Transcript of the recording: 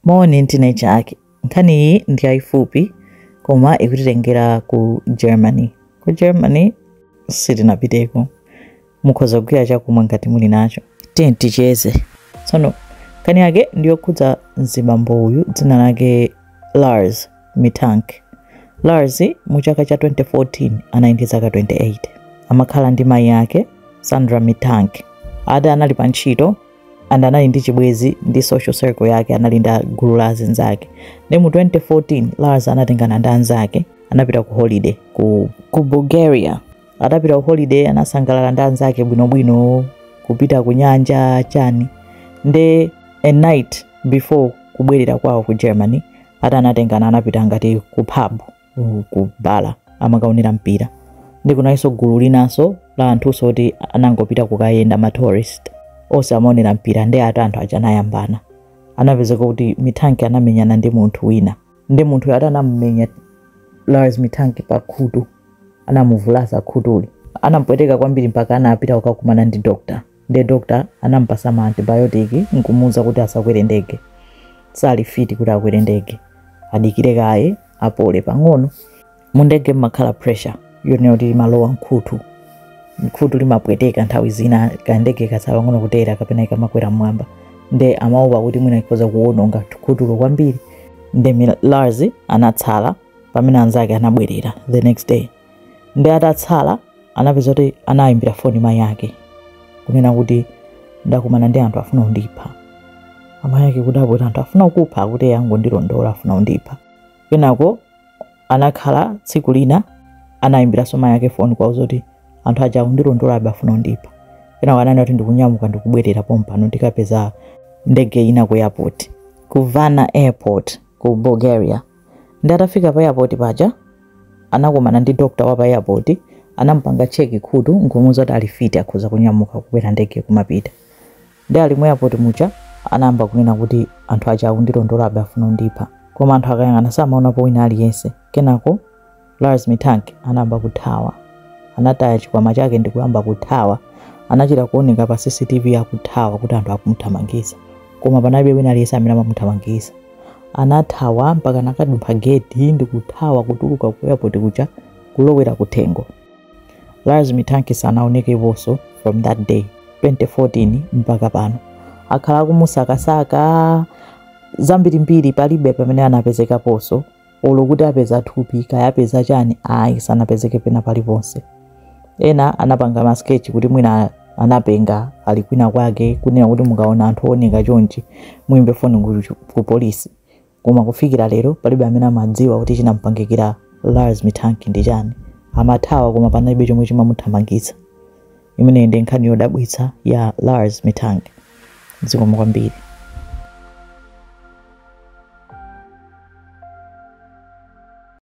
Moni ndine Jack. Nkhani iyi ndi yayifupi koma ikutitengera ku Germany. Ku Germany sitinapiteko. Mukhoza kugwira chakumwa ngati muli nacho. Tiye ticheze. Tsono nkhani yake ndiyokhudza mzibambo uyu dzina lake Lars Mittank. Lars mu chaka cha 2014 anali ndi zaka 28. Amakhala ndi mayi ake Sandra Mittank. Ati anali pa ntchito and anali ndi chibwezi ndi social circle yake, anali ndi gulu la azinzake. Ndi mu 2014 Lars anatengana ndi anzake, anapita ku holiday ku Bulgaria. Atapita ku holiday anasangalala ndi anzake bwinobwino, kupita ku nyanja chani. Nde a night before kubwerera kwawo ku Germany, ati anatengana anapita ngati ku pub, ku bala amakaonera mpira. Ndi kunalinso gulu linanso la anthuso oti anangopita kukayenda, ma tourist onse amaonera mpira. Ndi ati anthu aja anayambana, anapezeka kuti Mittank anamenyana ndi munthu wina. Ndi munthu ati anamumenya Lars Mittank pa khutu, anamuvulaza khutuli, anampweteka kwambiri mpaka anapita kukakumana ndi doctor. Ndi doctor anampasa ma antibiotic nkumuwuza kuti asakwere ndege, sali fit kuti akwere ndege, adikire kaye apole pang'ono. Mu ndege mmakhala pressure yonena kuti imalowa mkhutu, khutu limapweteka nthawi zina kandege katsala pang'ono kutera kapena ikamakwera mmwamba. Nde amaopa kuti mwina ikhoza kuwononga khutulo kwambiri. Nde Lars anatsala pamene anzake anabwerera the next day. Nde atatsala anapeza kuti anayimbira foni mayi ake kunena kuti ndakumana ndi anthu afuna kundipha. Amayi ake kudabwa kuti anthu afuna kukupha? Akuti angondilondola, afuna kundipha. Kenako anakhala tsiku lina anayimbiranso mayi ake foni kuwauza kuti anthu aja akundilondolabe, afuna kundipha. Kenako ananena kuti ndikunyamuka ndikubwerera pompano, ndikapeza ndege ina ku airport, ku Varna airport ku Bulgaria. Ndi atafika pa airport paja anakumana ndi doctor wa pa airport, anampanga check khutu nkumuwuza kuti ali fit, akhoza kunyamuka kukwera ndege kumapita. Ndi ali mu airport muja anayamba kunena kuti anthu aja akundilondolabe, afuna kundipha, koma anthu akayang'ana samaonapo wina aliyense. Kenako Lars Mittank anayamba kuthawa, anataya chikwama chake ndikuyamba kuthawa. Anachita kuoneka pa CCTV akuthawa kuti anthu akumuthamangisa, koma panalibe wina aliyense amene amamuthamangisa. Anathawa mpaka anakadumpha gate ndikuthawa kutuluka ku airport kuja kulowera kuthengo. Lars Mittank sanaonekeponso from that day 2014 mpaka pano. Akhala akumusakasaka zambirimbiri, palibe pamene anapezekaponso, olo kuti apeza thupi kaya apeza chani, ayi, sanapezeke pena paliponse. Ena anapanga ma sketch kuti mwina anapenga, ali kwina kwake, kunena kuti mukaona anthu ooneka chonchi muyimbe foni ku polisi. Koma kufikira lero palibe amene amadziwa kuti chinampangikira Lars Mittank ndi chani. Amathawa koma panalibe chomwe chimamuthamangitsa. Imeneyi ndi nkhani yodabwitsa ya Lars Mittank. Zikomo kwambiri.